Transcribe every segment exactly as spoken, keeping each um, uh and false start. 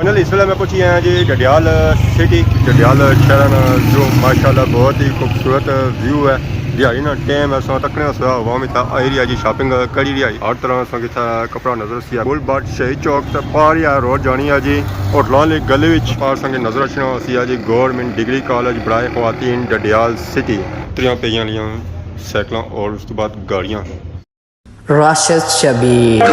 فائنل، اس ویلے میں پہنچی آیا جی ڈڈیال سٹی۔ ڈڈیال شہر نا جو ماشاءاللہ بہت ہی خوبصورت ویو ہے۔ دیہاڑی نا ٹائم ہے، سو تکنے سو عوام اتھا آئی رہی ہے جی، شاپنگ کری رہی ہے۔ ہر طرح سو کتھا کپڑا نظر سی، گول باٹ شہید چوک تے پار ہی روڈ جانی ہے جی، ہوٹلاں والی گلی وچ پار سنگے نظر اچھنا سی جی، گورنمنٹ ڈگری کالج برائے خواتین ڈڈیال سٹی۔ تریاں پہیاں والیاں سائیکلاں اور اس تو بعد گاڑیاں۔ راشد شبیر۔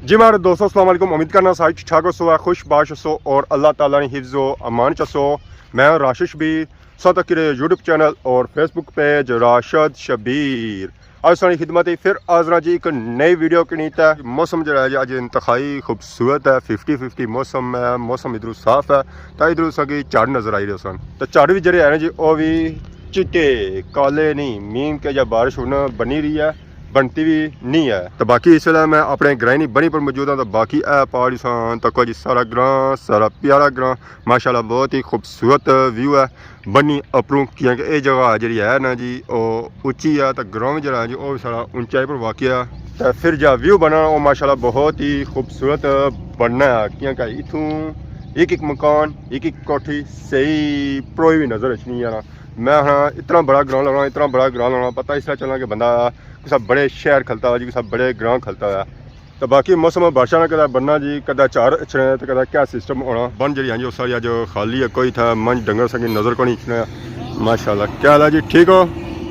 جی مہاڑے دوستو، السلام علیکم۔ امید کرنا سارے ٹھیک ٹھاک ہوسو، خوش باش ہوسو اور اللہ تعالیٰ نے حفظ و امان چ ہوسو۔ میں راشد شبیر، ساتھ کیرے یوٹیوب چینل اور فیس بک پیج راشد شبیر۔ اج ساری خدمت ہی پھر حاضر ہاں جی ایک نئی ویڈیو کنی تے۔ موسم جڑا ہے جی اج انتہائی خوبصورت ہے، ففٹی ففٹی موسم ہے، موسم ادھروں صاف ہے، تے ادھروں ساں کی جھڑ نظر آئی رہے سن۔ تے جھڑ بھی جڑے ہیں نا جی، او بھی چٹے کالے نہیں، مین کے یا بارش ہن بنی رہی ہے، بنتی بھی نہیں ہے۔ تے باقی اس ویلے میں اپنے گرائیں نی بنی پر موجود ہاں، تے باقی اے پہاڑ ساں تکو جی، سارا گراں، سارا پیارا گراں، ماشاءاللہ بہت ہی خوبصورت ویو ہے۔ بنی اپروں، کیونکہ اے جگہ جڑی ہے نا جی، او اچی ہے، تے گراں جڑا ہے جی، او سارا اونچائی پر واقع ہے۔ تے پھر جا ویو بننا، او ماشاءاللہ بہت ہی خوبصورت بننا ہے، کیونکہ اتھوں ایک ایک مکان، ایک ایک کوٹھی صحیح پروئی بھی نظر اچھنی ہے نا۔ میں ہاں اتنا بڑا گراں لگنا، اتنا بڑا گراں لگنا، پتہ اس طرح چلنا کہ بندہ کسا بڑے شہر کھلتا ہوا جی، کسا بڑے گراں کھلتا ہوا۔ تے باقی موسم بارشاں نا کدے بننا جی، کدے جھڑ اچھنے تے کدے کیا سسٹم ہونا۔ بن جڑی ہاں جی، او ساری اج خالی ہے، کوئی تھا منج ڈنگر ساں کی نظر کو نہیں اچھنے۔ ماشاءاللہ، کیا حال ہے جی؟ ٹھیک ہو؟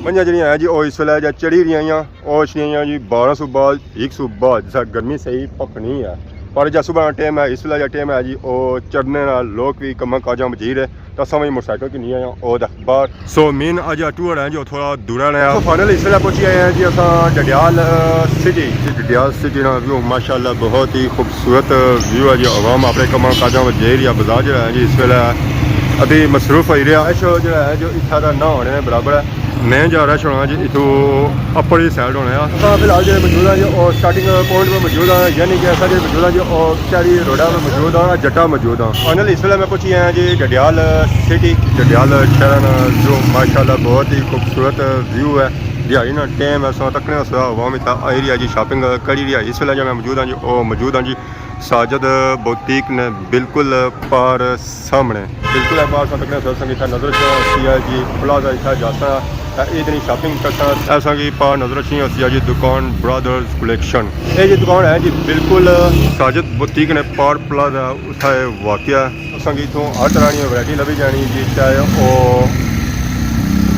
منجاں جڑیاں ہیں جی، او اس ویلے جا چڑھی رہی ہیں، او اچھنی ہیں جی بارہ سو بعد، ایک سو بعد، جسا گرمی صحیح پکھنی ہے۔ پر جا صبح نا ٹائم ہے، اس ویلے جا ٹائم ہے جی، او چڑھنے نا لوگ بھی کماں کاجاں بجی رہے۔ تے اساں وی موٹر سائیکل کی نہیں آیا، او دا بار۔ سو مین اج ٹور ہے جو تھوڑا دور ہے۔ سو فائنل اس ویلے پہنچی آئے ہیں جی اساں ڈڈیال سٹی۔ جی ڈڈیال سٹی نا ویو ماشاءاللہ بہت ہی خوبصورت ویو ہے جی۔ عوام اپنے کماں کاجاں وچ جائی رہی ہے، بازار جڑا ہے جی اس ویلے ابھی مصروف ہوئی رہا ہے۔ رش جڑا ہے جو اتھا دا نہ ہونے برابر ہے۔ مین جا رش ہونا جی اتھوں اپر ہی سائیڈ ہونا ہے۔ اساں فی الحال جڑے موجود ہیں جی، او سٹارٹنگ پوائنٹ پہ موجود ہیں، یعنی کہ اساں جڑے موجود ہیں جی، او چاڑی روڈا پہ موجود ہیں، جٹا موجود ہیں۔ فائنل اس ویلے میں پہنچی آیا جی ڈڈیال سٹی۔ ڈڈیال شہر نا جو ماشاءاللہ بہت ہی خوبصورت ویو ہے۔ دیہاڑی نا ٹائم ہے، سو تکنے سو عوام اتھا آئی رہی ہے جی، شاپنگ کری رہی ہے۔ اس ویلے جو میں موجود ہاں جی، او موجود ہاں جی ساجد بوتیک نے بالکل پار سامنے۔ بالکل ہے پار سامنے تکنے سو سنگی اتھا نظر اچھنا سی ہے جی، پلازہ اتھا جاسا تے اے دنی شاپنگ کرساں۔ ایسا کہ پار نظر اچھنی ہوسی ہے جی دکان برادرز کلیکشن۔ اے جی دکان ہے جی بالکل ساجد بوتیک نے پار پلازہ اتھا اے واقع ہے۔ اساں کی اتھوں ہر طرح نی ورائٹی لبھی جانی جی، چاہے او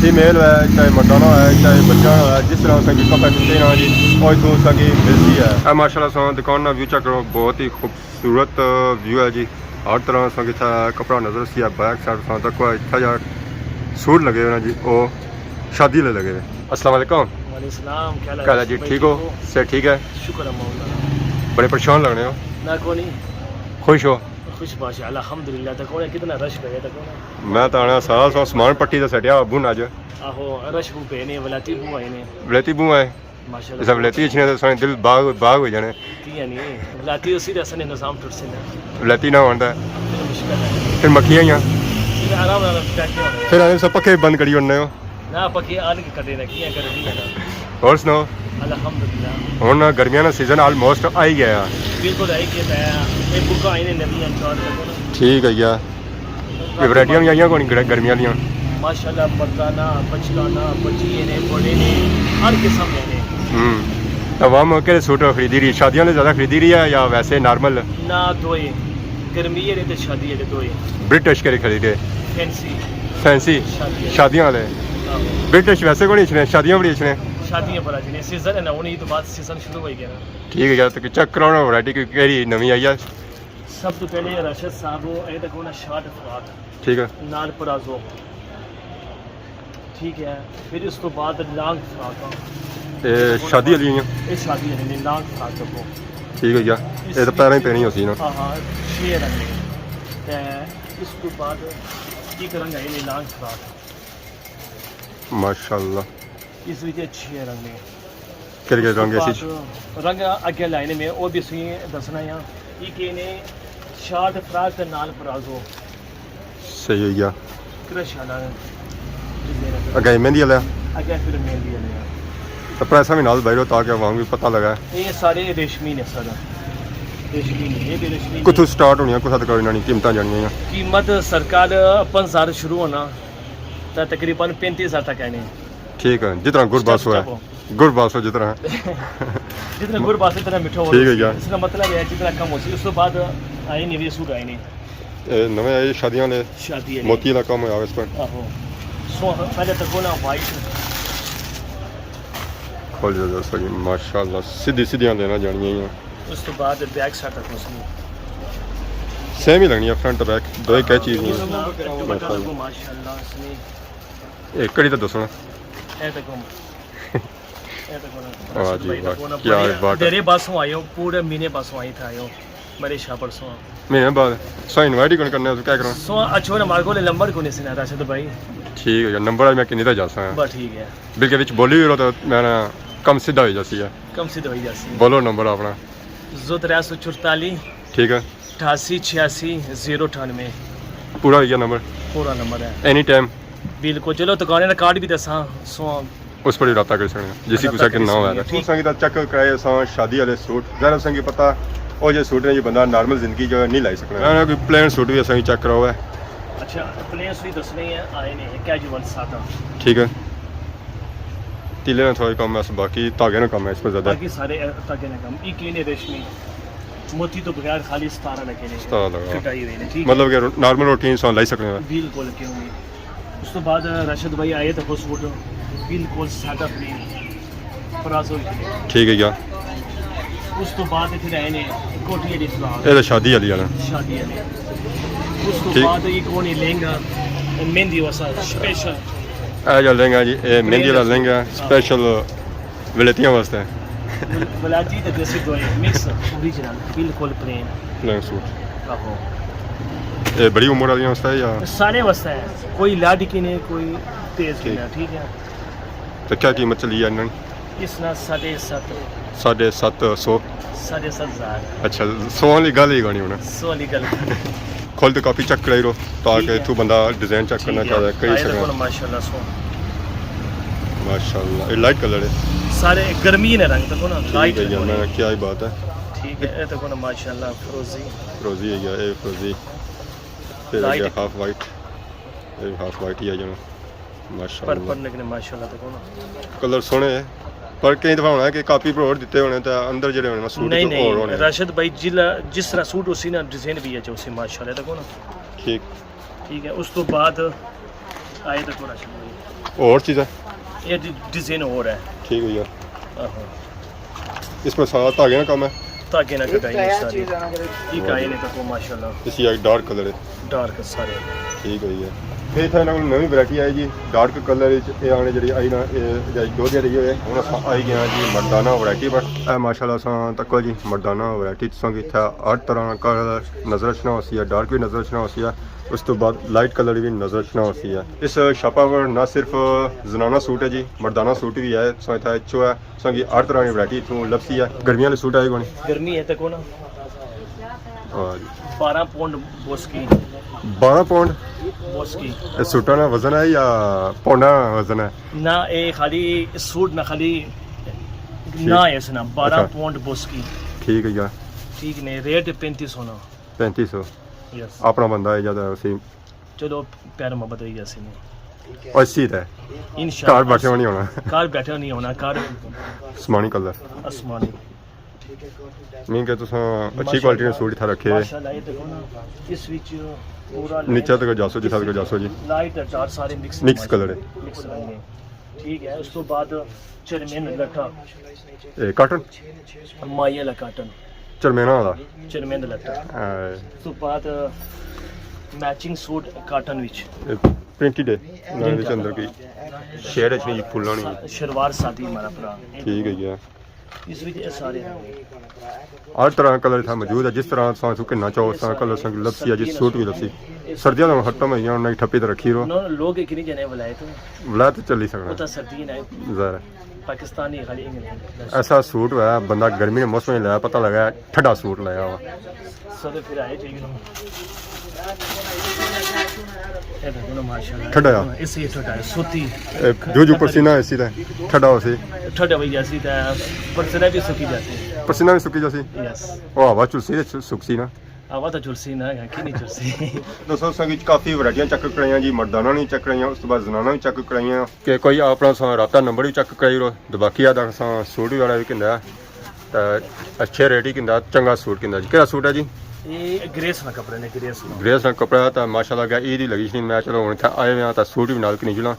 فیمیل ہوئے، چاہے مردانہ ہوئے، چاہے بچہ ہوئے، جس طرح اساں کی کپڑے چاہیے نا جی، او اتھوں اساں کی ملسی ہے۔ اے ماشاءاللہ اساں دکان نا ویو چیک کرو، بہت ہی خوبصورت ویو ہے جی۔ ہر طرح اساں کی اتھا کپڑا نظر سی ہے، بیک سائیڈ اساں تک اتھا جا سوٹ لگے ہوئے نا جی، او شادی لے لگے ہوئے۔ السلام علیکم۔ وعلیکم السلام، کیا حال ہے؟ کیا حال ہے جی؟ بھائی ٹھیک ہو؟ ٹھیک ہو؟ صحت ٹھیک ہے؟ شکر ہے مولا۔ بڑے پریشان لگنے ہو؟ نہ کوئی نہیں۔ خوش ہو؟ خوش باش ہے، الحمدللہ۔ تکو نا کتنا رش پہ گیا، تکو نا۔ میں تو آنا سارا سو سامان پٹی تے سٹیا بن اج۔ آہو، رش بو پے نے، ولایتی بو آئے نے۔ ولایتی بو آئے؟ ماشاءاللہ۔ جسا ولایتی اچھنے تے سارے دل باغ، باغ ہو جانے۔ کیاں نہیں؟ ولایتی اسی تے اساں نے نظام ٹوٹ سے نا۔ ولایتی نہ ہوندا۔ پھر مشکل ہے۔ پھر مکھیاں ہی آں۔ پھر آرام نال بیٹھے ہونے۔ پھر آنے سب پکھے بند کری ہونے ہو۔ نہ، پکھے آن کے کٹے نا، کیاں کرے نہیں ہے نا۔ اور سناؤ؟ الحمدللہ۔ ہن گرمیاں نا سیزن آلموسٹ آئی گیا۔ بالکل آئی گیا پیا۔ اے بکاں آئی نے نویاں چار لگو نا۔ ٹھیک ہے یار۔ یہ ورائٹیاں بھی آئیاں کون گر-، گرمیاں دیاں؟ ماشاءاللہ، مردانہ، بچکانہ، بچیے نے، بڑے نے، ہر قسم دے نے۔ ہوں۔ عوام کہڑے سوٹ خریدی رہی؟ شادیاں دے زیادہ خریدی رہی ہے یا ویسے نارمل؟ نہ، دوئے۔ گرمی آلے تے شادی آلے دوئے۔ برٹش کہڑے خریدے؟ فینسی۔ فینسی؟ شادی آلے۔ شادیاں والے؟ آہو۔ برٹش ویسے کون اچھنے، شادیاں بڑی اچھنے؟ شادیاں پر اچھنے، سیزن ہے نا، ہن عید بعد سیزن شروع ہوئی گیا نا۔ ٹھیک ہے یار، تو چیک کراؤ نا ورائٹی کوئی کہڑی نویں آئی ہے۔ سب تو پہلے راشد صاحب، وہ اے تکو نا شارٹ فراک۔ ٹھیک ہے۔ نال پلازو۔ ٹھیک ہے، پھر اس تو بعد لانگ فراکاں۔ اے شادی والی ہیں؟ اے شادی والی نے، لانگ فراک تکو۔ ٹھیک ہے، اے تو پہلے ہی پہنی ہوسی نا۔ ہاں، ہاں، چھ رنگ نے۔ تے اس تو بعد ایک رنگ ہے نے لانگ فراک۔ ماشاءاللہ۔ اس وچ چھ رنگ نے۔ کہڑے کہڑے رنگ ہے اس وچ؟ رنگ اگے لائے نے میں، او بھی اسی دسنا ہے۔ ایک اے نے شارٹ فراک تے نال پلازو۔ صحیح ہوئی گیا۔ کرش والا ہے۔ اگے مہندی والا ہے؟ اگے پھر مہندی والا ہے۔ پرائساں وی نال بائی رہو تاکہ عوام کی پتہ لگا۔ یہ سارے ریشمی نے سر، ریشمی نے، یہ بھی ریشمی نے۔ کتھوں سٹارٹ ہونیاں، کتھا تک انہاں نی قیمتاں جانیاں؟ قیمت سرکار پنج ہزار شروع ہونا، تا تقریباً پینتی ہزار تک آنے۔ ٹھیک ہے، جتنا گڑ بس ہوا ہے۔ گڑ بس ہو جتنا۔ جتنا گڑ بس اتنا میٹھا ہو۔ ٹھیک ہے یار۔ اس کا مطلب ہے جتنا کم ہو سی، اس کے بعد آئے نہیں، یہ سوٹ آئے نہیں۔ اے نویں آئے شادیاں والے۔ شادی والے۔ موتی والا کم ہویا اس پر۔ آہو۔ سو پہلے تکو نا وائٹ۔ کھول جا جا سکی، ماشاءاللہ، سیدھی سیدھیاں لینا جانیاں ہی ہیں۔ اس تو بعد بیک سائیڈ تک اس نے۔ سیم ہی لگنی ہے، فرنٹ بیک، دو ایک ہے چیز نہیں۔ دوپٹہ تکو ماشاءاللہ اس نے۔ اے کڑی تو دسنا۔ اے تکو۔ اے تکو نا۔ واہ جی واہ، کیا بات ہے۔ دیرے باسوں آئے ہو، پورے مینے باسوں آئی تھا آئے ہو۔ میرے شاہ پرسوں۔ مہینے بعد۔ سو انوائٹ ہی کون کرنا ہے، تو کیا کرنا؟ سو اچھو نا، مارے کول نمبر کون سی نا راشد بھائی۔ ٹھیک ہے، نمبر آج میں کنی تک جاساں۔ بس ٹھیک ہے۔ بلکہ وچ بولی وی رو تو میں نا کم سیدھا ہوئی جاسی ہے۔ کم سیدھا ہوئی جاسی ہے۔ بولو نمبر اپنا۔ زو ترے سو چرتالی۔ ٹھیک ہے۔ اٹھاسی چھیاسی زیرو اٹھانوے۔ پورا ہوئی گیا نمبر؟ پورا نمبر ہے۔ اینی ٹائم؟ بالکل، چلو دکانے نا کارڈ بھی دساں، سو اس پر ہی رابطہ کری سکنے ہیں، جس کی کسا کے نہ ہوا ہے۔ ٹھیک۔ تساں کی تاں چیک کرایا ساں شادی والے سوٹ، ظاہر ہے تساں کی پتہ، او جے سوٹ نے جی بندہ نارمل زندگی جو نہیں لائی سکنا۔ میں کوئی پلین سوٹ بھی اساں کی چیک کراؤ ہے۔ اچھا، پلین سوٹ دسنے ہیں، آئے نے کیجول سادہ۔ ٹھیک ہے۔ تیلے نا تھوڑا کم ہے، باقی دھاگے نا کم ہے اس پر زیادہ۔ باقی سارے دھاگے نا کم، ایک ہی نے ریشمی، موتی تو بغیر خالی ستارہ لگے نے۔ ستارہ لگا۔ کٹائی ہوئی نے، ٹھیک ہے۔ مطلب کہ نارمل روٹین سان لائی سکنے ہیں۔ بالکل، کیوں نہیں۔ اس تو بعد راشد بھائی آئے تو سوٹ بالکل سادہ پلین پلازو وچ۔ ٹھیک ہے یار۔ اس تو بعد پھر آئے نے کوٹی والی فراک۔ اے تو شادی والی ہے نا؟ شادی والی۔ اس تو ٹھیک۔ بعد یہ کون ہے لہنگا، مہندی واسطے سپیشل۔ اے جو لہنگا جی، اے مہندی والا لہنگا، ہاں۔ سپیشل ولائتیاں واسطے۔ ول-، ولائتی تے دیسی دوئے مکس، اوریجنل، بالکل پلین۔ پلین سوٹ۔ آہو۔ اے بڑی عمر والیاں واسطے ہے یا؟ سارے واسطے ہے، کوئی لاڈی کی نہیں، کوئی تیز کی ٹھیک۔ نہیں، ٹھیک ہے۔ تو کیا قیمت چلی ہے انہاں نی؟ اس نا ساڑھے ست۔ ساڑھے ست سو؟ ساڑھے ست ہزار۔ اچھا، سو والی گل ہی کونی ہونا۔ سو والی گل۔ کھول تے کافی چیک کرائی رو، تاکہ ٹھیک ہے۔ اتھوں بندہ ڈیزائن چیک کرنا ٹھیک ہے۔ چاہے، کری آئے سکنا۔ دیکھو نا، ماشاءاللہ سو۔ ماشاءاللہ، یہ لائٹ کلر ہے۔ سارے گرمی نے رنگ دیکھو نا، ٹھیک لائٹ ہے، دیکھو نا۔ میں کیا ہی بات ہے۔ ٹھیک ہے، اے دیکھو نا، ماشاءاللہ، فروزی۔ فروزی ہے یا اے فروزی۔ پھر لائٹ۔ یہ ہاف وائٹ، یہ ہاف وائٹ ہی ہے جو۔ ماشاءاللہ۔ پرپل نکنے، ماشاءاللہ، دیکھو نا۔ کلر سوہنے ہے، پر کئی دفعہ ہونا ہے کہ کاپی پر اور دیتے ہونے تے اندر جڑے ہونے نا سوٹ نہیں، تو اور نہیں، ہونے۔ راشد بھائی، جلا-، جس طرح سوٹ اسی نا ڈیزائن بھی ہے جو اسی، ماشاءاللہ، دیکھو نا۔ ٹھیک۔ ٹھیک ہے، اس تو بعد آئے دیکھو راشد بھائی۔ اور چیزاں؟ یہ ڈی-، ڈیزائن اور ہے۔ ٹھیک ہے یار۔ آہو۔ اس پر سارا دھاگے نا کم ہے؟ دھاگے نا کٹائی ہے ساری۔ ایک آئے نے تکو ماشاءاللہ۔ اس کی ایک ڈارک کلر ہے۔ ڈارک سارے۔ ٹھیک ہے۔ پھر اتھے انہاں کول نویں ورائٹی آئی جی، ڈارک کلر وچ اے آنے جڑی آئی نا، اے جڑی دو دن رہی ہوئے، ہن اساں آئی گئے ہاں جی مردانہ ورائٹی پر۔ اے ماشاءاللہ اساں تکو جی مردانہ ورائٹی، تساں کی اتھے ہر طرح نا کلر نظر اچھنا ہوسی ہے، ڈارک بھی نظر اچھنا ہوسی ہے، اس تو بعد لائٹ کلر بھی نظر اچھنا ہوسی ہے۔ اس شاپا پر نہ صرف زنانہ سوٹ ہے جی، مردانہ سوٹ بھی ہے، تساں اتھے اچھو ہے۔ سنگی ہر طرح نی ورائٹی اتھوں لبسی ہے۔ گرمیاں آلے سوٹ آئے کونی؟ گرمی ہے تے کون؟ ہاں جی۔ بارہ پاؤنڈ بوسکی۔ بارہ پاؤنڈ؟ بوسکی۔ اے سوٹاں نا وزن ہے یا پاؤنڈاں نا وزن ہے؟ نہ، اے خالی سوٹ نا خالی نہ ہے اس نا، بارہ اچھا۔ پاؤنڈ بوسکی۔ ٹھیک ہے یار۔ ٹھیک نے، ریٹ پینتی سو نا۔ پینتی سو۔ یس۔ اپنا بندہ ہے زیادہ اسی۔ چلو، پیار محبت رہی جاسی نے۔ اسی تے۔ انشاءاللہ۔ گھر بیٹھے ہو نہیں ہونا۔ گھر بیٹھے ہو نہیں ہونا، گھر آسمانی کلر۔ آسمانی۔ مین کہ تساں اچھی کوالٹی نے سوٹ اتھا رکھے ہوئے۔ ماشاءاللہ، یہ دیکھو نا، اس وچ پورا نیچے تک جاسو جی، سب کو جاسو جی۔ لائٹ اور ڈارک سارے مکس مکس کلر ہے۔ مکس رنگ ہے۔ ٹھیک ہے، اس تو بعد چرمین لٹا۔ اے کاٹن؟ مائی والا کاٹن۔ چرمینا والا؟ چرمین دا لٹا۔ ہاں۔ اس تو بعد میچنگ سوٹ کاٹن وچ۔ اے پرنٹڈ ہے؟ نہ، وچ اندر کوئی شیڈ اچھنی جی پھولانی۔ شلوار سادی ہمارا بھرا۔ ٹھیک ہے جی۔ اس وچ اے سارے ہیں۔ ہر طرح کلر اتھا موجود ہے، جس طرح تساں اتھوں گھننا چاہو، اس طرح کلر تساں کی لبسی ہے جی، سوٹ بھی لبسی۔ سردیاں تو ختم ہوئی گیاں، انہاں کی ٹھپی تے رکھی رو۔ نو، لوگ ایک نہیں جنے ولایت۔ ولایت چلی سکنا۔ وہ تو سردی نہ ہے۔ ظاہر ہے۔ پاکستانی خالی انگلینڈ۔ ایسا سوٹ ہوا، بندہ گرمی نے موسم میں لایا، پتہ لگا ٹھنڈا سوٹ لایا ہوا۔ سر پھر آئے ٹھیک ہے۔ اے دیکھو نا، ماشاءاللہ۔ ٹھڈا آ؟ اس سے ٹھڈا ہے، سوتی۔ اے جو جو پسینہ اسی تے ٹھڈا ہو سی۔ ٹھڈا ہوئی جاسی تے پسینہ بھی سکی جاسی۔ پسینہ بھی سکی جاسی؟ یس۔ او ہوا چلسی تے سکسی نا؟ ہوا تو چلسی نا، کی نہیں چلسی؟ دوستو، اساں وچ کافی ورائٹیاں چیک کرائیاں جی، مردانہ نے چیک کرائیاں، اس تو بعد زنانہ بھی چیک کرائیاں۔ کہ کوئی اپنا سا رابطہ نمبر بھی چیک کرائی رو، تے باقی آ سا سوٹ وغیرہ بھی کندا ہے۔ تے اچھے ریٹ ہی کندا، چنگا سوٹ کندا جی۔ کیڑا سوٹ ہے جی؟ یہ گریس نا کپڑے نے، گریس نا۔ گریس نا کپڑا تے ماشاءاللہ گیا عید ہی لگی سی، میں چلو ہن اتھے آئے ہوئے ہاں تے سوٹ بھی نال کنی جلاں۔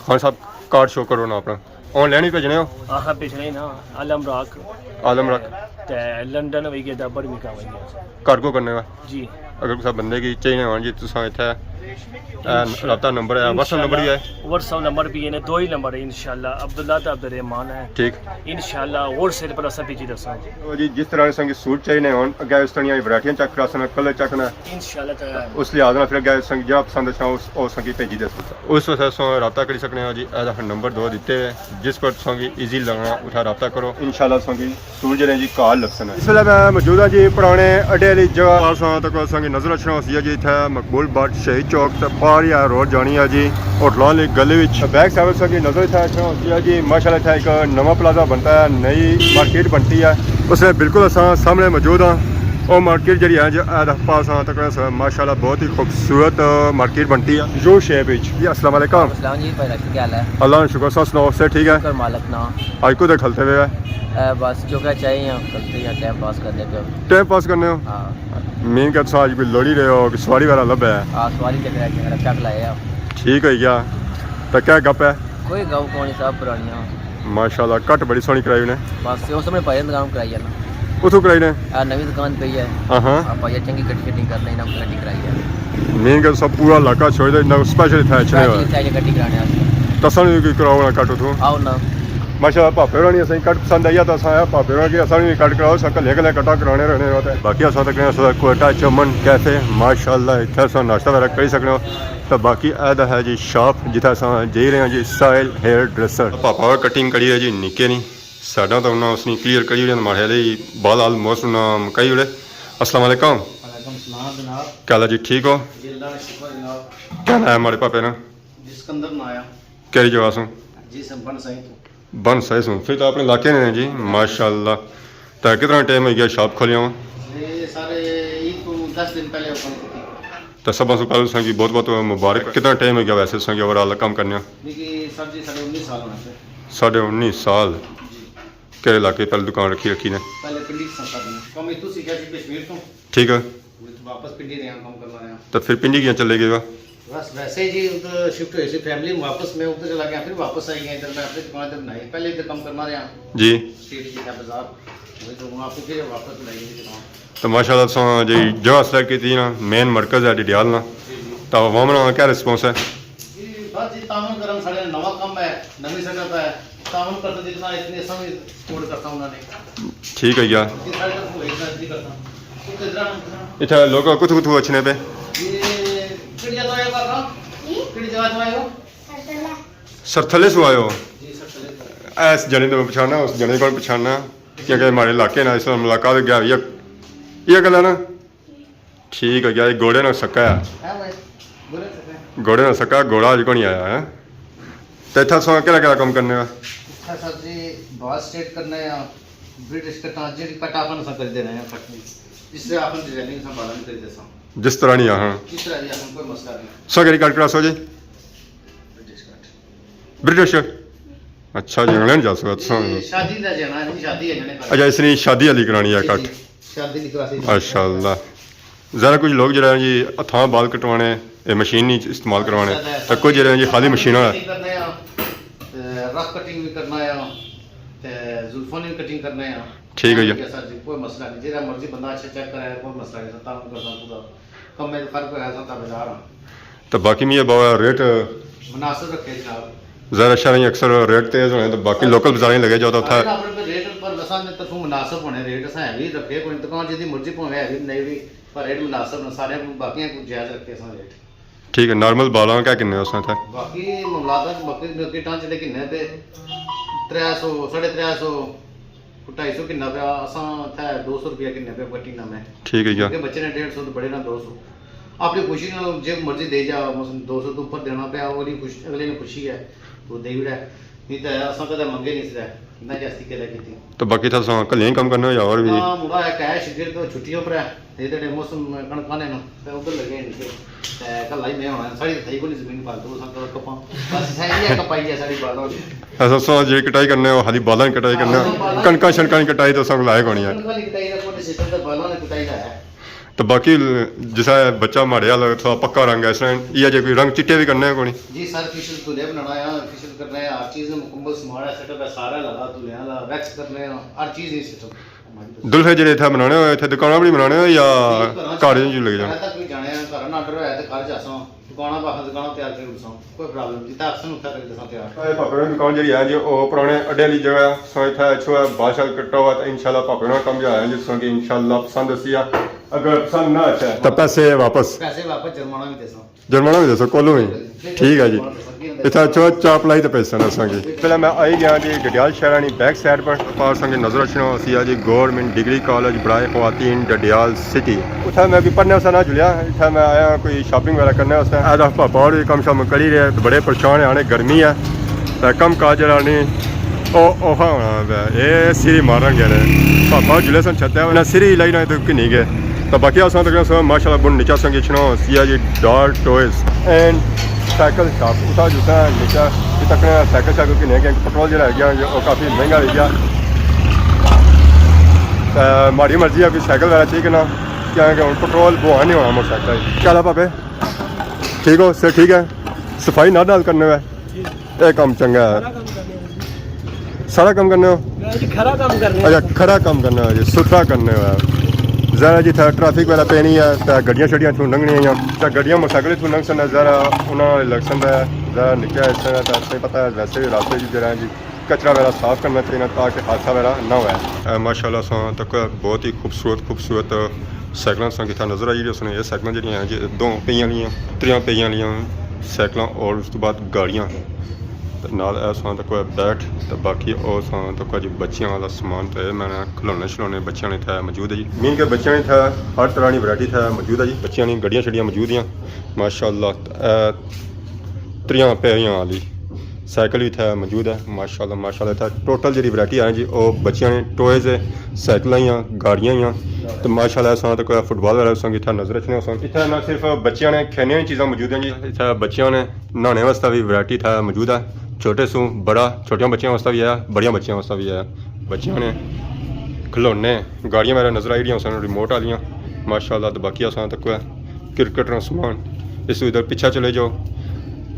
خان صاحب، کارڈ شو کرو نا اپنا۔ آن لائن بھی بھیجنے ہو؟ ہاں، ہاں، بھیجنے ہی نا۔ عالم راک۔ عالم راک۔ تے لندن ہوئی گیا، برمنگھم ہوئی گیا۔ کارگو کرنے ہو؟ جی۔ اگر کسا بندے کی چاہیے ہون جی، تساں اتھے، اے، انشاءاللہ۔ رابطہ نمبر ہے، WhatsApp نمبر ہی ہے؟ WhatsApp نمبر بھی ہے، دو ہی نمبر ہے انشاءاللہ، عبداللہ تے عبدالرحمان ہے۔ ٹھیک۔ انشاءاللہ ہول سیل پر اساں بھیجی دساں۔ او جی، جس طرح سنگی سوٹ چاہیے ہون، اگے اس طرح ورائٹیاں چیک کراساں، کلر چیک کرنا۔ انشاءاللہ تعالی۔ اس لحاظ نال پھر اگے سنگی جہاں پسند اچھا، اس، او سنگی بھیجی دساں۔ اس واسطے تساں رابطہ کری سکنے ہو جی، اے نمبر دو دتے ہوئے، جس پر تساں کی ایزی لگنا، اتھا رابطہ کرو۔ انشاءاللہ تساں کی سوٹ جڑے جی گھر لبسن۔ اس ویلے میں موجود ہاں جی پرانے اڈے آلی جگہ۔ پار ساں تک اساں کی نظر اچھنا ہوسی جی، اتھے مقبول بٹ شہید چوک تے پار ہی روڈ جانی ہے جی، ہوٹلاں آلی گلی وچ۔ بیک سائیڈ اساں کی نظر اتھے اچھنا ہوسی جی، ماشاءاللہ اتھے ایک نواں پلازہ بنتا ہے، نئی مارکیٹ بنتی ہے، اس نے بالکل اساں سامنے موجود ہاں۔ او مارکیٹ جڑی ہے جی، اے پار ساں تک ماشاءاللہ بہت ہی خوبصورت مارکیٹ بنتی ہے یو شیپ وچ۔ جی السلام علیکم۔ السلام جی، بھائی راشد، کیا حال ہے؟ اللہ کا شکر، سب سناؤ، صحت ٹھیک ہے؟ شکر مالک نا۔ آج کدھر کھلتے ہوئے؟ اے بس چوکا چاہیے ہاں، کھلتے ہیں، ٹائم پاس کرنے پہ۔ ٹائم پاس کرنے ہو؟ ہاں۔ مین کہ تساں اج کوئی لوڑی رہے ہو کہ سواری والا لبھا ہے؟ ہاں، سواری چکر ہے، چکر چک لایا۔ ٹھیک ہوئی گیا۔ تے کیا گپ ہے؟ کوئی گپ کونی، سب پرانیاں۔ ماشاءاللہ، کٹ بڑی سوہنی کرائی نے۔ بس، اس نے بھائی دکان کرائی ہے نا۔ اتھوں کرائی نے؟ آ نوی دکان پئی ہے۔ ہاں ہاں۔ آپ آئیے چنگی کٹنگ شٹنگ کرنے، انہاں کٹنگ کرائی ہے۔ مین کہ سب پورا علاقہ چھوڑ دے، انہاں سپیشل اتھے اچھنے ہوئے۔ سپیشل اتھے آئیے کٹنگ کرانے واسطے۔ تساں نے کوئی کراؤ نا کٹ اتھوں؟ آؤ نا۔ ماشاءاللہ، پاپے ہوراں نی اساں کٹ پسند آئی ہے، تاں اساں آخیا پاپے ہوراں کی اساں نی کٹ کراؤ، اساں کلے کلے کٹاں کرانے رہنے ہوتے۔ باقی اساں تک اساں کوئٹہ چمن کیفے، ماشاءاللہ، اتھے اساں ناشتہ وغیرہ کری سکنے ہو۔ تے باقی اے دا ہے جی شاپ، جتھے اساں جائی رہے ہیں جی، ساحل ہیئر ڈریسر۔ پاپا کٹنگ کری ہے جی نکے نی، سائیڈاں تاں انہاں اس نی کلیئر کری اوڑے، ماڑے خیال ہے بال آلموسٹ انہاں مکائی اوڑے۔ السلام علیکم۔ وعلیکم السلام جناب۔ کیا حال ہے جی، ٹھیک ہو؟ جی اللہ کا شکر جناب۔ کیا نام ہے ماڑے پاپے نا؟ جی سکندر ناں آ۔ کیڑی جگہ سوں؟ جی سمپن سائیں تو۔ بن سائے سوں، پھر تو اپنے علاقے نے ہیں جی، ماشاءاللہ۔ تو کتنا ٹائم ہو گیا شاپ کھولیا ہوا؟ یہ سارے عید کو دس دن پہلے اوپن کی تھی۔ تو سب سے پہلے تساں کی بہت بہت مبارک۔ کتنا ٹائم ہو گیا ویسے تساں کی اوور آل کم کرنے ہو؟ دیکھیے سر جی، ساڑھے انیس سال ہونے سے۔ ساڑھے انیس سال؟ جی۔ کہڑے علاقے پہلے دکان رکھی رکھی نے؟ پہلے پنڈی سنسد نے۔ کم اتو سیکھا سی کشمیر تو۔ ٹھیک ہے۔ واپس پنڈی رہیا، کم کرنا رہیا۔ تو پھر پنڈی کیاں چلے گئے ہو؟ بس ویسے ہی جی، ادھر شفٹ ہوئی سی فیملی، واپس میں ادھر چلا گیا، پھر واپس آئی گیا ادھر، میں اپنی دکان ادھر بنائی، پہلے ادھر کم کرنا رہیا۔ جی۔ اسٹریٹ جی ہے بازار، وہی تو ہوں آپ پھر واپس بنائی گئی دکان۔ تو ماشاءاللہ تساں جی جگہ سلیکٹ کی تھی نا، مین مرکز ہے ڈڈیال نا، جی، جی۔ تو عوام نا کیا ریسپانس ہے؟ جی، بس جی، تعاون کرن، ساڑے نواں کم ہے، نویں سیٹ اپ ہے، تعاون کرتا جتنا اتنی اساں بھی سپورٹ کرتا انہاں نے۔ ٹھیک ہے یار۔ جی، ساڑے طرف کوئی اتنا نہیں کرتا۔ اتھے لوگ کتھوں کتھوں اچھنے پے؟ یہ کہڑی جگہ آئے ہو کاکا؟ کہڑی جگہ تو آئے ہو؟ سرتھلے سو آئے ہو؟ جی، سرتھلے سو۔ اس جنے کو پچھانا، اس جنے کو پچھانا، کیونکہ ہمارے علاقے نا اس وقت ملاقات گیا، یہ، یہ گلا نا؟ ٹھیک ہے، کیا یہ گھوڑے نال سکا ہے؟ ہاں بھائی، گھوڑے نال سکا ہے۔ گھوڑے نال سکا، گھوڑا اج کونی آیا ہے۔ تے اتھا تساں کیڑا کیڑا کم کرنے ہو؟ اتھا سر جی، بال سٹریٹ کرنے آں، برٹش کٹاں، جیڑی کٹ آخن اساں کری دینے آں، کٹ نی۔ جس طرح آخن ڈیزائننگ اساں بالاں نی کری دیساں۔ جس طرح نی آخن؟ جس طرح نی آخن، کوئی مسئلہ نہیں۔ تساں کیڑی کٹ کراسو جی؟ برٹش کٹ۔ برٹش؟ اچھا جی، انگلینڈ جاسو، اچھا۔ یہ شادی دا جانا ہے، شادی ہے جانے کا۔ اچھا، اس نے شادی والی کرانی ہے جی، کٹ۔ جی۔ شادی نکلا سی۔ ماشاءاللہ۔ ذرا کچھ لوگ جڑے ہیں جی ہتھاں بال کٹوانے، اے مشین نہیں استعمال کروانے، تے کچھ جڑے ہیں جی خالی مشین والا۔ کٹنگ کرنا ہے، تے رف کٹنگ بھی کرنا ہے، تے زلفوں نے بھی کٹنگ کرنا ہے۔ ٹھیک ہے جی۔ سر جی، کوئی مسئلہ نہیں، جیڑا مرضی بندہ اچھا چیک کرے، کوئی مسئلہ نہیں، تعاون کرنا پورا۔ کم میں فرق ہویا سا تابعدار ہاں۔ تے باقی میاں بابا ریٹ مناسب رکھے جناب۔ ظاہر ہے شہراں اچ اکثر ریٹ تیز ہونے تے باقی لوکل بازاراں اچ لگے جاؤ تے اتھا اپنے، اپنے ریٹ پر اساں نے طرفوں مناسب ہونے، ریٹ اساں ہیوی رکھے، کوئی دکان جدی مرضی پاویں ہیوی نہیں وی، پر ریٹ مناسب نے سارے کو، باقیاں کو جائز رکھے اساں ریٹ۔ ٹھیک ہے، نارمل بالاں کیا کنے ہو اساں اتھا؟ باقی مملات بکری بکری ٹانچ دے کنے پہ ترے سو، ساڑھے ترے سو، ڈھائی سو کنے پہ، اساں اتھا دو سو روپیہ کنے پہ کٹنگ نامے۔ ٹھیک ہے جی۔ کیونکہ بچے نے ڈیڑھ سو تے بڑے نے دو سو۔ اپنی خوشی نال جے مرضی دے جا، مثلاً دو سو تو اوپر دینا پیا، اگلی خوش-، اگلے نے خوشی ہے، تو دے وڑا۔ نہیں تے اساں کدے منگے نہیں سرے، نہ جاستی کدے کیتی۔ تو باقی تھا ساں کلیں کم کرنے ہو یا اور بھی؟ ہاں، مڑا ایک ہے شگر تو چھٹیوں پر ہے، تے جڑے موسم کنکاں نے نا، تے ادھر لگے ہیں نیچے۔ تے کل آئی میں ہونا، ساڑی تے تھئی کوئی زمین پالتو، اساں کدے کپاں۔ بس اساں یہ کپائی ہے ساڑی بالاں دی۔ ایسا سو جی کٹائی کرنے ہو، خالی بالاں دی کٹائی کرنے ہو، ہاں، بالاں۔ کنکاں شنکاں دی کٹائی تو ساں کو لائق ہونی ہے۔ کنکاں دی کٹائی دا کوئی سسٹم تے بالاں دی کٹائی دا ہے۔ تو باقی جسا بچہ ماڑے والا تھوڑا پکا رنگ ہے، اس طرح یہ جے کوئی رنگ چٹے بھی کرنے ہیں کونی؟ جی سر، فیشل دھلے بنانا ہے، فیشل کرنا ہے، ہر چیز مکمل سامان ہے، سیٹ اپ ہے، سارا لگا، دھلے والا ویکس کرنے ہیں، ہر چیز ہی سسٹم۔ دلفے جڑے اتھے بنانے ہوئے، اتھے دکاناں پر ہی بنانے ہوئے یا جی، گھراں چ، گھر چ لگے جانے؟ گھراں تک بھی جانے ہیں، گھر نہ آرڈر ہویا تے گھر جاساں، دکاناں پر آخر دکاناں تیار کری اڑساں، کوئی پرابلم نہیں، جتھے آخسن اتھے تک دساں تیار۔ اے پاپے ہوراں دی دکان جڑی ہے جی، او پرانے اڈے والی جگہ ہے، سو اتھے اچھو ہے، بادشاہ کٹا ہوا، تے انشاءاللہ پاپے ہوراں کم جا ہے جی، سو کہ انشاءاللہ پسند اسی ہے۔ اگر پسند نہ اچھے تو پیسے واپس۔ پیسے واپس، جرمانہ بھی دیساں۔ جرمانہ بھی دیسو، کولوں ہی۔ ٹھیک ہے جی۔ اتھا چو چاپ لائی تے پیسے نہ سانگے۔ پہلے میں آئی گیا جی ڈڈیال شہر آنی بیک سائیڈ پر، پار سانگے نظر اچھنا ہوسی جی گورنمنٹ ڈگری کالج برائے خواتین ڈڈیال سٹی۔ اتھا میں کوئی پڑھنے واسطے نہ جلیا، اتھا میں آیا کوئی شاپنگ وغیرہ کرنے واسطے۔ اے دا پاپا اور بھی کم شام کری رہے، بڑے پریشان ہیں، آنے گرمی ہے۔ تے کم کاج جڑا نی، او اوکھا ہونا پیا۔ اے سری مارن گئے نے۔ پاپا جلے سن چھتے، انہاں سری لائی نہ تے کنی گئے۔ تے باقی اساں تک سو ماشاءاللہ بن نیچا سنگ اچھنا ہوسی جی ڈال ٹوائز اینڈ سائیکل شاپ۔ اتھا جتھا نیچا اتھا کنے سائیکل شاپ کنے گئے، پٹرول جڑا ہے گیا، او کافی مہنگا ہو گیا۔ تے ماڑی مرضی ہے کوئی سائیکل وغیرہ چاہیے کہ نہ، کیونکہ ہن پٹرول بہت نہیں ہونا موٹر سائیکل۔ کیا حال ہے پاپے؟ ٹھیک ہو؟ سر ٹھیک ہے؟ صفائی نال نال کرنے ہوئے؟ اے کم چنگا ہے۔ سارا کم کرنے ہو؟ جی، کھرا کم کرنے ہو۔ اچھا، کھرا کم کرنے ہو جی، ستھرا کرنے ہو۔ ذرا جی تھا ٹریفک وغیرہ پینی ہے، تے گڈیاں شڈیاں تھوں لنگھنیاں یا تے گڈیاں موٹرسائیکل تھوں لنگھ سن، ذرا انہاں لگ سن ہے، ذرا نکیا اس طرح تے تساں پتہ ہے ویسے بھی راستے جی جڑا جی کچرا وغیرہ صاف کرنا چاہیے تاکہ حادثہ وغیرہ نہ ہوئے۔ اے ماشاءاللہ اساں تک بہت ہی خوبصورت خوبصورت سائیکلاں اساں کتھا نظر آئی رہی، اس نے یہ سائیکلاں جڑیاں ہیں جی دو پہیاں والیاں، تریاں پہیاں والیاں سائیکلاں اور اس تو بعد گاڑیاں۔ تے نال اے اساں تک بیٹ تے باقی او اساں تک جی بچیاں والا سامان تے میں نے کھلونے شلونے بچیاں نے تھے موجود ہے جی۔ مین کے بچیاں نے تھے ہر طرح کی ورائٹی تھے موجود ہے جی۔ بچیاں نے گڈیاں شڈیاں موجود ہیں ماشاءاللہ۔ تے اے تریاں پیاریاں والی سائیکل بھی اتھا موجود ہے۔ ماشاءاللہ، ماشاءاللہ، اتھا ٹوٹل جڑی ورائٹی ہے جی، او بچیاں نے ٹوائز ہے، سائیکلاں یا گاڑیاں یا۔ تے ماشاءاللہ، اساں تے کوئی فٹ بال وغیرہ اساں کی اتھا نظر اچھنے اساں۔ اتھا نہ صرف بچیاں نے کھینے والی چیزاں موجود ہیں جی، اتھا بچیاں نے نہانے واسطے بھی ورائٹی اتھا موجود ہے، چھوٹے سوں بڑا، چھوٹیاں بچیاں واسطے بھی ہے، بڑیاں بچیاں واسطے بھی ہے۔ بچیاں نے کھلونے، گاڑیاں وغیرہ نظر آئی رہیاں سن، ریموٹ والیاں، ماشاءاللہ۔ تے باقی اساں تک کرکٹ نا سامان۔ اس ادھر پیچھے چلے جاؤ،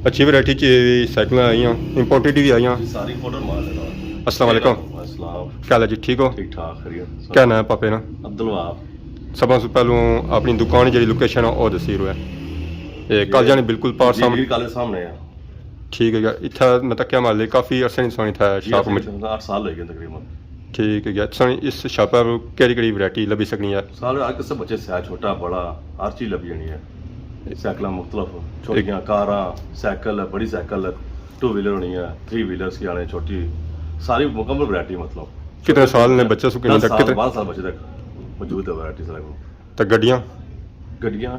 اچھی ورائٹی چ بھی سائیکلاں آئیاں، امپورٹڈ بھی آئیاں۔ جی، ساری امپورٹڈ مال ہے نا۔ السلام علیکم۔ وعلیکم السلام۔ کیا حال ہے جی، ٹھیک ہو؟ ٹھیک ٹھاک، خیریت۔ کیا نام ہے پاپے نا؟ عبدالوہاب۔ سب سے پہلوں اپنی دکان جڑی لوکیشن ہے، او دسی روئے۔ اے جی، کالجاں نے بالکل پار جی، سامنے۔ جی، کالج سامنے ہے۔ ٹھیک ہے یار، اتھا مطلب کیا مال ہے، کافی عرصے نہیں سوئی تھا جی، شاپ میں۔ اٹھ سال ہو گئے تقریباً۔ ٹھیک ہے یار، سوئی اس شاپ پر کیڑی کیڑی ورائٹی لبھی سکنی ہے؟ سارے ہر قسم بچے سے، چھوٹا بڑا ہر چیز لبھی جانی ہے۔ سائیکلاں مختلف، چھوٹیاں کاراں، سائیکل، بڑی سائیکل، ٹو ویلر ہونی ہے، تھری ویلر کی آنے چھوٹی، ساری مکمل ورائٹی مطلب۔ کتنے سال نے بچے سو کنے دس تک؟ سال، کتنے؟ بارہ سال بچے تک موجود ہے ورائٹی سارے کو۔ تے گڈیاں؟ گڈیاں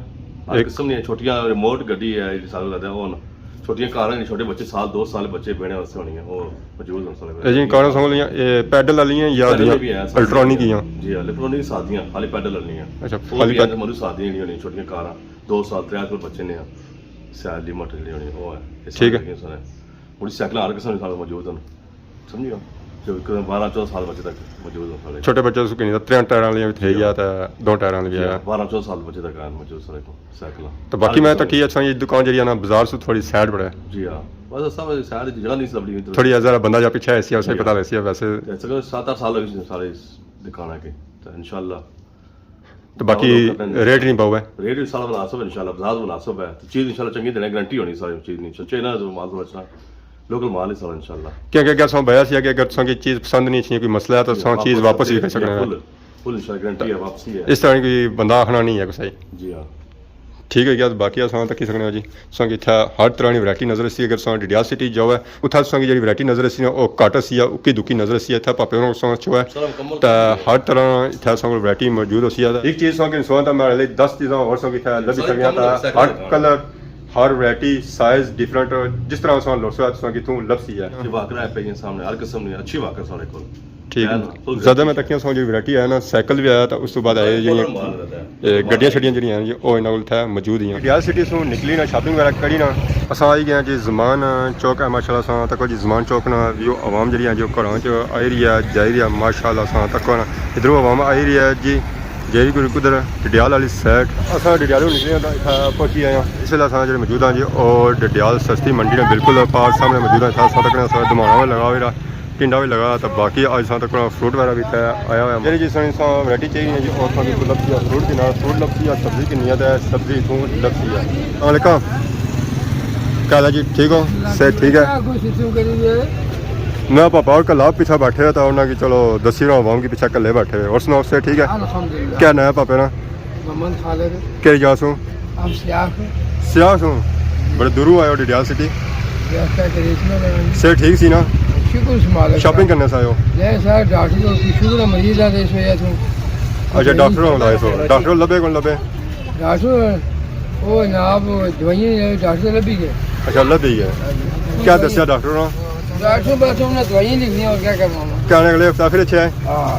ہر ایک قسم دیاں، چھوٹیاں ریموٹ گڈی ہے، جی سارے لگدے ہن۔ چھوٹیاں کاراں نے، چھوٹے بچے سال، دو سال بچے بینے واسطے ہونی ہے، او موجود ہن سارے۔ اے جی کاراں سمجھ لیاں، اے پیڈل والی ہیں یا پیڈل دیاں بھی ہیں، سادیاں الیکٹرانک ہی ہیں؟ جی، الیکٹرانک سادیاں، خالی پیڈل والی ہیں۔ اچھا، او خالی بھی ہیں پیڈل۔ تے مطلب سادیاں جیہڑیاں ہونی، چھوٹیاں کاراں، دو سال، ترے سال بچے نے، سیل لمٹ جیہڑی ہونی، او ہے۔ اے ٹھیک ہے۔ سارے لگے سارے۔ موٹر سائیکل ہر قسم دے سارے موجود ہن۔ سمجھیے؟ جو بارہ چودہ سال بچے تک موجود ہو سارے۔ چھوٹے بچے سو کنے تریاں ٹائراں والیاں بھی تھے جی یا ہاں۔ تے دو ٹائراں والی بھی جی ہاں، ہے۔ بارہ چودہ سال بچے تک ہیں موجود سارے کو سائیکل۔ تو باقی میں تکی اچھا یہ دکان جڑی ہے نا بازار سے تھوڑی سائیڈ پر ہے۔ جی ہاں، بس سب سائیڈ جگہ نہیں سی لبھی۔ تھوڑی ذرا بندہ جا پیچھے ایسی ہے، اسے جی پتہ ہاں۔ لگسی ہے ویسے۔ تے اس کو سات آٹھ سال ہو گئے سارے اس دکان کے، تو انشاءاللہ تو باقی ریٹ نہیں پاؤ ہے؟ ریٹ بھی سارا مناسب ہے انشاءاللہ، بازار مناسب ہے۔ تو چیز انشاءاللہ چنگی دینے، گارنٹی ہونی ساری چیز نہیں، سچے نہ مال تو بچنا، لوکل مال ہی سارا انشاءاللہ۔ کیونکہ اگر سو بھیا سی کہ اگر تساں کی چیز پسند نہیں اچھی، کوئی مسئلہ ہے تو سو چیز واپس بھی کر سکنا ہے۔ فل، فل انشاءاللہ گارنٹی ہے، واپسی ہے۔ اس طرح کوئی بندہ آخنا نہیں ہے کسے۔ جی ہاں۔ ٹھیک ہے یار، باقی اساں تکی سکنے ہو جی، تساں کی اتھا ہر طرح نی ورائٹی نظر اسی۔ اگر تساں ڈڈیال سٹی جاؤ ہے، اتھا تساں کی جیڑی ورائٹی نظر اسی نا، او گھٹ اسی یا اکی دکی نظر اسی۔ اتھا پاپے ہوراں تساں چو ہے، تے ہر طرح اتھا تساں کول ورائٹی موجود ہوسی ہے۔ ایک چیز تساں کی سناں، تے میں ہلے دس چیزاں ہور تساں کی اتھا لبھی سکیاں، تے ہر کلر، ہر ورائٹی، سائز ڈفرنٹ، جس طرح تساں لوڑسو ہے تساں کی اتھوں لبسی ہے۔ واکر ہے پہ سامنے، ہر قسم نی اچھی واکر ساڑے کول۔ ٹھیک۔ زیادہ میں تکیاں سو جی ورائٹی ہے نا، سائیکل بھی آیا، تو اس تو بعد آئے جی، اے، گڈیاں شڈیاں جیڑیاں ہیں جی، او انہاں کول اتھے موجود ہی ہیں۔ ڈڈیال سٹی سوں نکلی نا، شاپنگ وغیرہ کری نا، اساں آئی گئے ہیں جی زمان چوک ہے۔ ماشاءاللہ اساں تکو جی زمان چوک نا ویو، عوام جیڑی ہیں جی، او گھراں چ آئی رہی ہے، جائی رہی ہے۔ ماشاءاللہ اساں تکو نا ادھروں عوام آئی رہی ہے جی، جائی کوئی کدھر ڈڈیال والی سائیڈ۔ اساں ڈڈیالوں نکلے ہیں، اتھا پہنچی آئے ہیں۔ اس ویلے اساں جیڑے موجود ہیں جی، او ڈڈیال سستی منڈی نے بالکل پاس سامنے موجود ہیں۔ اتھا اساں تکو نا سارا دمانا لگا ہوا، ٹنڈا بھی لگا، تو باقی اج اساں تکو فروٹ وغیرہ بھی اتھے آیا ہوا ہے۔ جیڑی جی ساں ورائٹی چاہیے جی، او تساں کی لبسی ہے، فروٹ کی نال، فروٹ لبسی ہے، سبزی کنی ہے، تے سبزی اتھوں لبسی ہے۔ السلام علیکم، کیا حال ہے جی؟ ٹھیک ہو؟ صحت ٹھیک ہے؟ میں پاپا اور کلا پیچھے بیٹھے ہوئے، تو انہاں کی چلو دسی رہا ہوں عوام کی، پیچھے کلے بیٹھے ہوئے۔ اور سناؤ، صحت ٹھیک ہے؟ الحمدللہ۔ کیا نام ہے پاپے نا؟ محمد خالد۔ کہڑی جا سوں؟ ہم سیاہ سوں۔ سیاہ سوں؟ بڑے دوروں آئے ہو ڈڈیال سٹی۔ سیاہ کیا کریے، اس میں صحت ٹھیک سی نا؟ شکر اس مالک کا۔ شاپنگ کرنے سے آئے ہو؟ نہیں سر، ڈاکٹر کو کوئی شوگر مریض ہے تو اس وجہ سے۔ اچھا، ڈاکٹر ہوں لائے سو۔ ڈاکٹر لبے کون لبے؟ ڈاکٹر، وہ جناب، دوائیاں ڈاکٹر لبھی گئے۔ اچھا، لبھی گئے۔ کیا دسیا ڈاکٹر نے؟ ڈاکٹر بس انہوں نے دوائیاں لکھنی اور کیا کرنا ہونا۔ کیا آنے اگلے ہفتہ پھر اچھے آئے؟ ہاں۔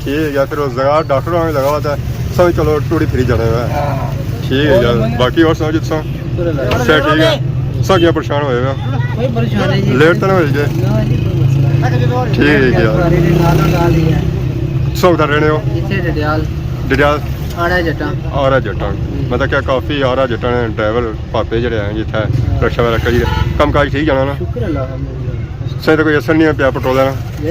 ٹھیک ہے، پھر اس جگہ ڈاکٹر ہونے لگا ہوا تھا، سب چلو ٹوڑی پھری جانے ہوئے۔ ہاں۔ ٹھیک ہے یار، باقی اور سناؤ جی تساں؟ شکر اللہ۔ صحت ٹھیک ہے؟ سب کیا پریشان ہوئے ہو؟ کوئی پریشان نہیں جی۔ لیٹ تو نہ ہوئی گئے؟ نہ جی، کوئی مسئلہ نہیں۔ ٹھیک ہے یار۔ سارے نے نالوں نال ہی ہے۔ سو ادھر رہنے ہو؟ اتھے ڈڈیال۔ ڈڈیال؟ آڑا جٹاں۔ آڑا جٹاں۔ مطلب کیا کافی آڑا جٹاں نے ڈرائیور پاپے جڑے ہیں جتھے رکشہ وغیرہ کری۔ کم کاج ٹھیک جانا نا؟ شکر اللہ الحمدللہ۔ سائیں تو کوئی اثر نہیں ہے پیا پٹرول لینا۔ جی؟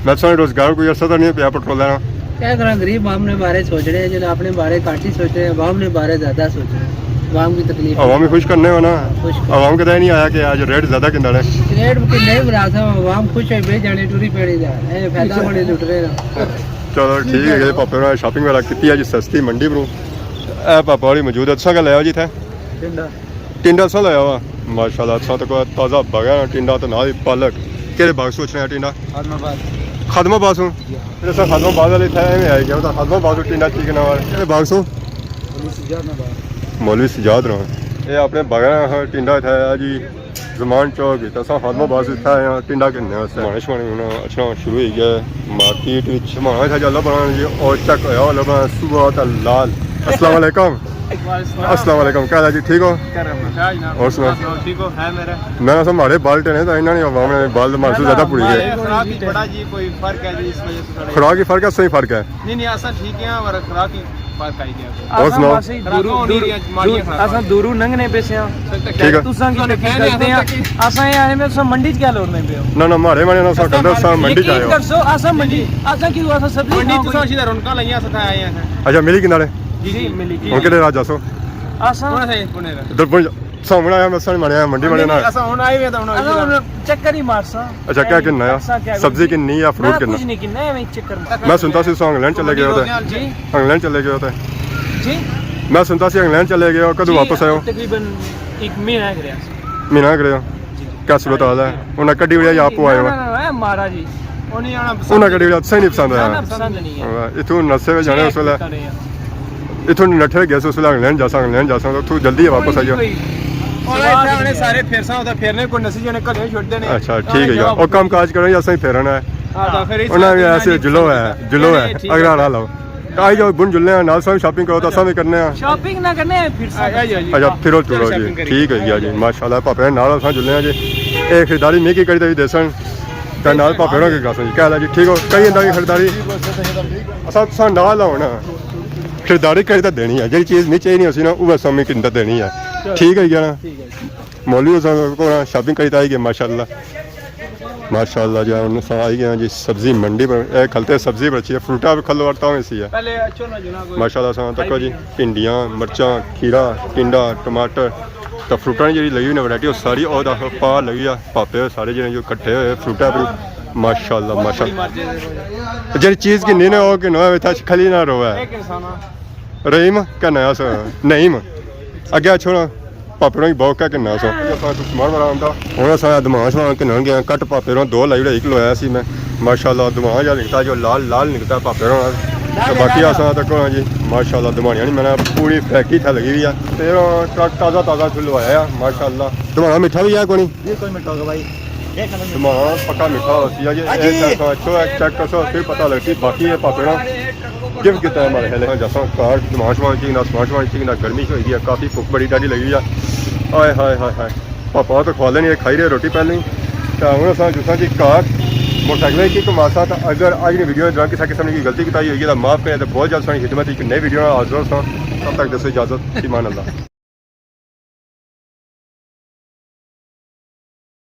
میں سائیں روزگار کوئی اثر تو نہیں ہے پیا پٹرول لینا۔ کیا کراں، غریب عوام نے بارے سوچ رہے ہیں، جنہاں اپنے بارے گھٹ ہی سوچ رہے ہیں، عوام نے بارے زیادہ سوچ رہے ہیں، عوام کی تکلیف۔ عوام ہی خوش کرنے ہو نا۔ خوش کرنے۔ عوام کدے نہیں آیا کہ آج ریٹ زیادہ کنداڑے۔ ریٹ کندے برا سا، عوام خوش ہوئی بے جانے ٹوری پیڑی جا۔ اے فائدہ بڑے لٹ رہے ہیں۔ چلو ٹھیک ہے، پاپے نے شاپنگ وغیرہ کیتی ہے جی سستی منڈی پروں۔ اے پاپا ہوری موجود ہے، تساں کیا لایا ہو جی اتھے؟ ٹنڈا۔ ٹنڈا تساں لایا ہوا؟ ماشاءاللہ، تساں تکو تازہ باغ ہے نا، ٹنڈا تے نال ہی پالک۔ کیڑے باغ سوچ رہے ہیں ٹنڈا؟ خادم آباد۔ خادم آباد سوں؟ جی ہاں۔ اساں خادم آباد والے اتھے ایویں آئے گئے، مطلب خادم آباد سوں ٹنڈا کی کنا ہوا؟ کیڑے باغ سوں؟ مولوی سجاد نا۔ مولوی سجاد نا۔ اے اپنے باغ ہے ٹنڈا اتھے ہے جی۔ زمان چوک وچ اساں خادم آباد اتھے آئے ہاں ٹنڈا گھننے واسطے۔ مانے شمانے ہن اچھنا شروع ہوئی گیا ہے مارکیٹ وچ۔ مانا اتھے جالا بنا جی، او چیک ہویا ہولا بنا صبح تے لال۔ السلام علیکم۔ وعلیکم السلام۔ السلام علیکم، کیا حال ہے جی؟ ٹھیک ہو؟ کرم ہے۔ اور سناؤ؟ ٹھیک ہو؟ ہے میرا۔ میں سا ماڑے بال ٹنے تو انہاں نے عوام نے بال مارسو زیادہ پڑی گئے۔ خوراک ہی بڑا جی، کوئی فرق ہے جی اس وجہ سے تھوڑا۔ خوراک ہی فرق ہے، صحیح فرق ہے۔ نہیں، نہیں، اساں ٹھیک ہیں، پر خوراک ہی فرق آئی گیا۔ اور سناؤ؟ اساں بس ہی خوراکاں دوروں، ہونی دور، رہیاں، ماڑیاں دور، خوراکاں۔ اساں دوروں لنگھنے پے سے ہاں۔ ٹھیک ہے۔ تساں کی تکلیف کرتے ہیں؟ اساں ایویں تساں منڈی چ کیا لوڑنے پے ہو؟ نہ، نہ، مارے مانے نہ، اساں کہندے اساں منڈی چ آئے ہو۔ یقین کرسو، اساں منڈی، اساں کیوں اساں سبزی منڈی تساں سیدھا رونقاں لائیاں، اساں اتھے آئے ہیں۔ اچھا، ملی کنا نے؟ جی، جی، ملی۔ ہن کدے راہ جاسو؟ اساں ادھر پہنچ۔ سامنے آیا، میں سن ماریا، منڈی والے نال۔ اساں ہن آئے ہوئے تاں ہن اساں ہن چکر ہی مارساں۔ اچھا، کیا کننا ہے؟ اساں کیا سبزی کننی یا فروٹ کننا؟ کچھ نہیں کننا، ایویں چکر مارساں۔ میں سنتا سی تساں انگلینڈ چلے گئے ہو تے۔ جی؟ انگلینڈ چلے گئے ہو تے؟ جی؟ میں سنتا سی انگلینڈ چلے گئے ہو، کدوں جی، واپس آئے ہو؟ تقریباً ایک مہینہ ہو گیا۔ مہینہ ہو گیا؟ جی۔ کیا صورت حال ہے؟ انہاں کڈی وڑیا یا آپو آئے ہو؟ نہ، نہ، نہ، مارا جی۔ انہاں کڈی وڑیا، تساں نہیں پسند آیا؟ نہ، نہ، پسند نہیں ہے۔ اتھوں نسے ہوئے جانے اس ویلے۔ اتھوں نٹھے گئے سے، اس ویلے انگلینڈ جاساں، انگلینڈ جاساں، اتھوں جلدی واپس آئی جاؤ۔ اور اتھے آنے سارے پھرساں، اتھے پھرنے کوئی نسی جانے، گھرے چھوڑ دینے۔ اچھا، ٹھیک ہے یار۔ او کم کاج کرو یا اساں پھرنا ہے۔ ہاں، تاں پھر اس انہاں وی ایسے جلو ہے، جلو ہے، ٹھیک ہے۔ اگر آنا لاؤ۔ آئی جاؤ، بن جلنے ہیں، نال ساں وی شاپنگ کرو، تاں اساں وی کرنے ہیں۔ شاپنگ نہ کرنے ہیں، پھر ساں۔ اچھا، پھرو چلو جی، ٹھیک ہے جی، ماشاءاللہ، پاپے نال اساں جلنے ہیں جی۔ اے خریداری میں کی کری تے وی دیسن، تے نال پاپے ہوراں کی کراسن جی۔ کیا حال ہے جی؟ ٹھیک ہو؟ کئی انداز دی خریداری؟ اساں تساں نال آؤ نا۔ خریداری کری تے دینی ہے، جیڑی چیز نہیں چاہیے نہیں اسی نا، وہ اساں میں کنتا دینی ہے۔ ٹھیک ہے جی نا؟ مولوی حسن کو شاپنگ کری تے آئی گئے، ماشاءاللہ۔ ماشاءاللہ جی، ہن اساں آئی گئے ہیں جی سبزی منڈی پر۔ اے کھلتے سبزی بچی ہے، فروٹا بھی کھلو اور تاں وی سی ہے۔ پہلے اچھو نا جناب۔ ماشاءاللہ اساں تکو جی، بھنڈیاں، مرچاں، کھیرا، ٹنڈا، ٹماٹر، تے فروٹاں نی جیڑی لگی ہوئی نا ورائٹی، او ساری او دا پا لگی آ، پاپے سارے جیڑے جو کٹھے ہوئے فروٹاں پر۔ ماشاءاللہ، ماشاءاللہ۔ جیڑی چیز گھنی نا، او گھنو ہے، اتھا کھلی نہ روے۔ رحیم، کیا نیا سا؟ نعیم۔ اگے اچھو نا، پاپے ہوراں کی بہت کہہ کننا سا۔ اساں تو سامان والا آندا۔ ہن اساں دماغ شمان کنن گیا، کٹ پاپے ہوراں دو لائی وڑا، ایک لوایا سی میں۔ ماشاءاللہ، دماغ جا نکتا جو لال لال نکتا پاپے ہوراں۔ تو باقی اساں تک ہونا جی، ماشاءاللہ، دماغیاں نہیں، میں نے پوری فیکٹری تھا لگی ہوئی ہے۔ پھر ٹرک تازہ تازہ پھر لوایا ہے، ماشاءاللہ۔ دماغ میٹھا بھی ہے کونی؟ بالکل میٹھا ہوگا بھائی۔ دماغ پکا میٹھا ہوسی ہے جی۔ ہاں جی۔ اے چیک کرسو، اچھو، اے چیک کرسو، پھر پتہ لگسی۔ باقی یہ پاپے ہوراں گفٹ کیتا ہے ہمارے ہیلے۔ جیسا کار دماغ شمان چیک نہ، سامان شمان چیک نہ، گرمی شو ہوئی ہے، کافی بھوک بڑی ڈاڈی لگی ہوئی ہے۔ ہائے ہائے ہائے ہائے۔ پاپا تو کھوا لینے، کھائی رہے روٹی پہلے ہی۔ تو ہن اساں جساں جی گھر موٹر سائیکل کی کماسا، تو اگر اج نی ویڈیو دوران کسا قسم کی غلطی کتائی ہوئی ہے تو معاف کرے، تو بہت جلد ساڑی خدمت ایک نئی ویڈیو نال حاضر ہوساں۔ تب تک دسو اجازت، امان اللہ۔